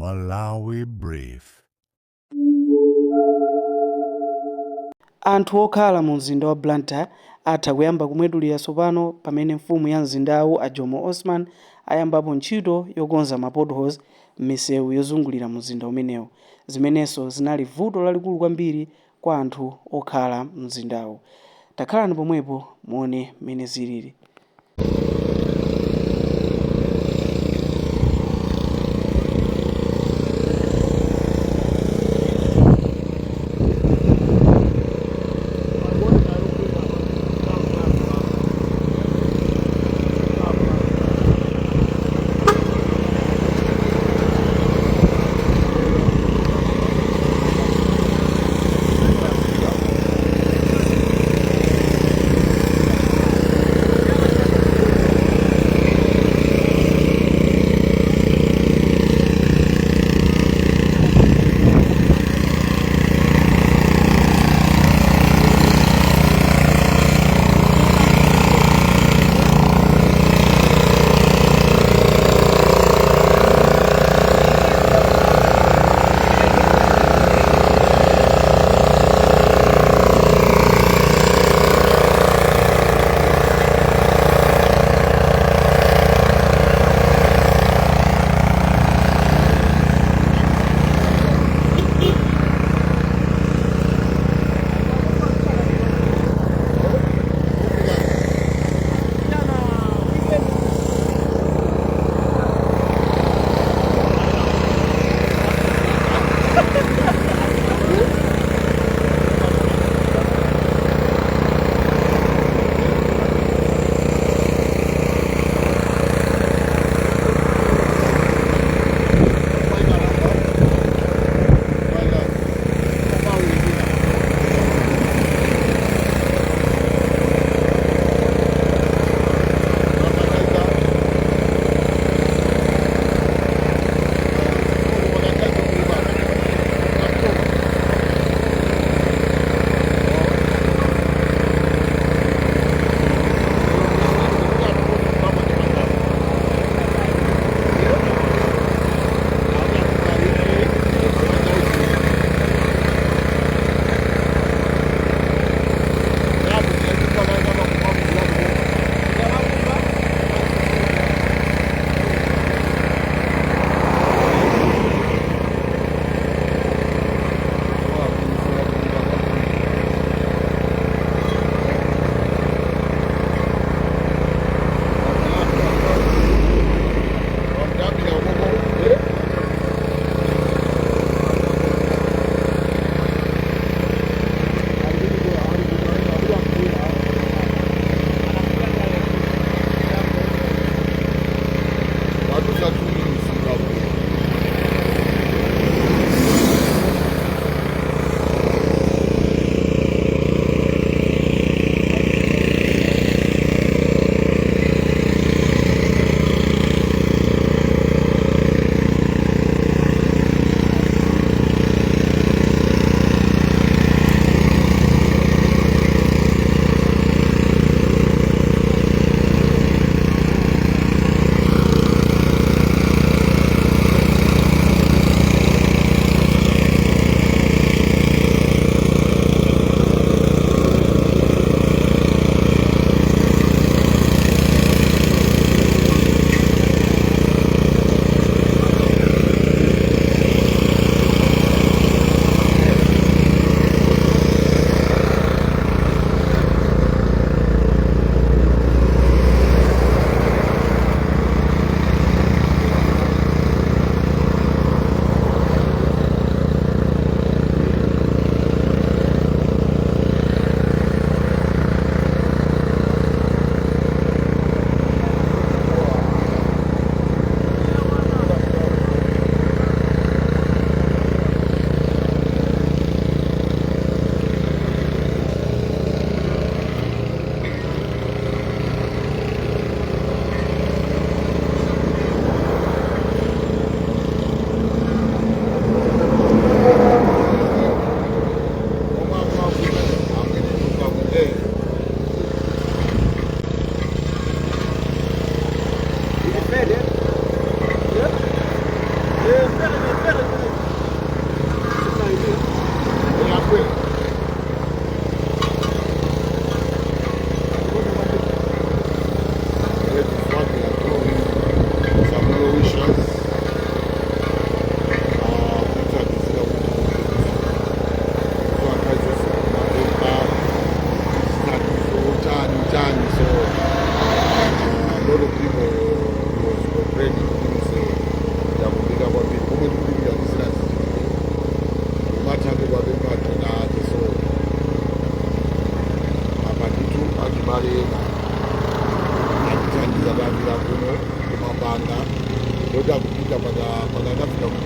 Malawi Brief. Anthu okhala mu mzinda wa Blantyre atha kuyamba kumwetulira tsopano pamene mfumu ya mzindawu a Jomo Osman ayambapo ntchito yokonza ma potholes m'misewu yozungulira mzinda umenewu, zimenenso zinali vuto lalikulu kwambiri kwa anthu okhala mzindawu. Takhalani pomwepo muone mmene zilili.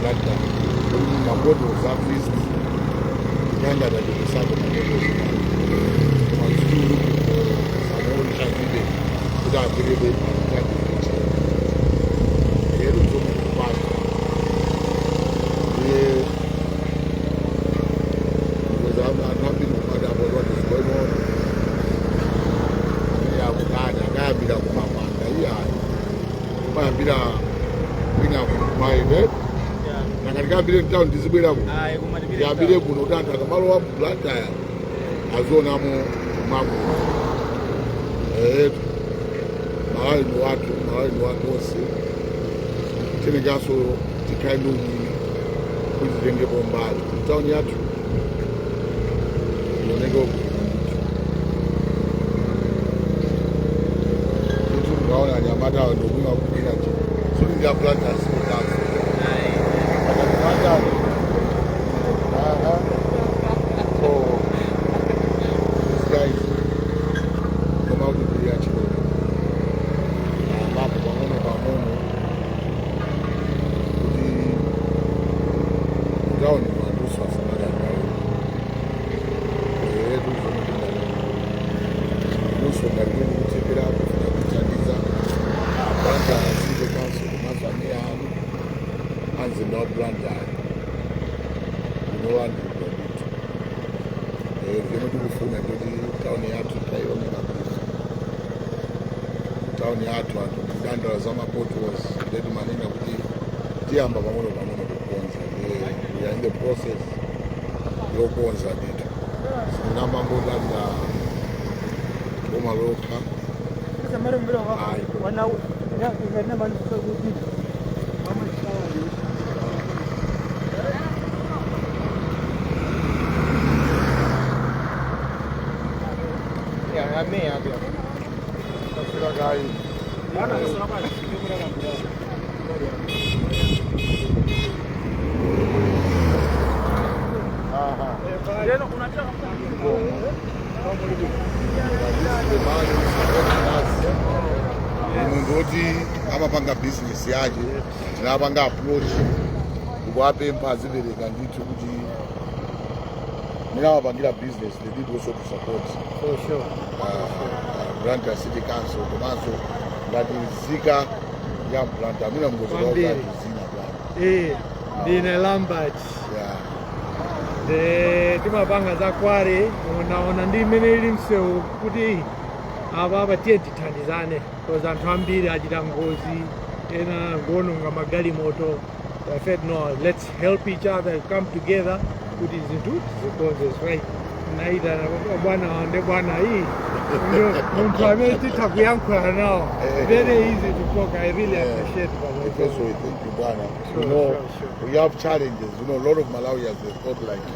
Blantyre kuti mapotholes at least tikanga tachepesako mapotholes, koma still looking for some alternative kuti agwirebe azithandizithe ero zomwe kupanga. Ndiye because anthu ambiri kumati about what is going on, amene akukani akayambira kumamanga, iyayi, kumayambira kwina kumaende nakatikambire mtown, tizibwerako tiyambire kuno kuti anthu akamalowa mu Blantyre azionamo mwakuno. Etu Malawi ndi wathu, Malawi ndi wathu onse. Tinekanso tikhale ndi umwini kuti titengepo mbali kuti tawuni yathu ioneke bwino ndithu. Ndithu mukaona anyamata awo ndomwe akugwira ntchito, soti ndi a Blantyre City Council. Blantyre. So these guys koma kugwira ntchito ambapo pang'ono pang'ono kuti mtawuni mwanduso asamadandaulo etu zomwe tinganena luso ngati kuthekera kufuna kuthandiza Blantyre City Council komanso ameya anu amzinda wa Blantyre unolandidwa ndithu. Zomwe tikufuna ndikuti tawuni yathu ikaioneka bwino. Tawuni yathu anthu kudandaula za mapotholes, ndetu manena kuti tiyamba pang'ono pang'ono kukonza. Ndiye we are in the process yokonza ndithu, sitingamangodalira boma lokha, ayi. Tafika kayi. Aha. This is the man who supported us. Munthu woti amapanga business yake, tinapanga approach kuwapempha azipereka ndithu kuti munamapangira business, they need also to support For sure. Blantyre City Council komanso ngati nzika ya Blantyre mwina Kwambiri. mngozikazina bwana. Ndine Lambert. De timapanga za quarry, unaona ndi imene ili msewu kuti apa apa tiye tithandizane because anthu ambiri achita ngozi, ena ngononga magalimoto. I said, no, let's help each other, come together kuti zinthu tizikonze, right? Naita bwana wande bwana iyi ndio munthu amene titha kuyankhula nawo, very easy to talk. I really appreciate bwana. First we thank you, bwana. Sure, You know, sure. we have challenges. A lot of Malawians, they thought like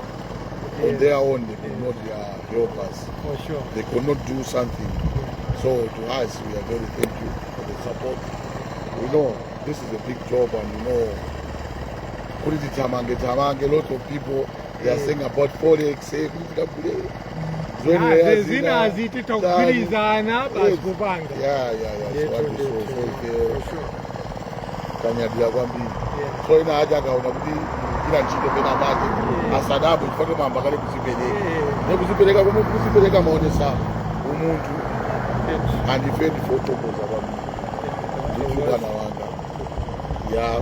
on their own they could not help us. For sure. They could not do something. So to us, we are very thank you for the support. We know this is a big job, and kuti titamange tamange, lot of people, they are saying about forex, kuti tikagule zoyenera Zinazi titagwirizana basi kupanga. Yeah. So what we so so For ife sure. tanyadira kwambiri. So ina aja akaona kuti ina ntchito pena pake asadabwe chifukwa mamba kale kuzipereka nekuzipereka komwe kuzipereka maonesa umunthu and ife ndifotokoza kwambiri ndithu, bwana wanga ya.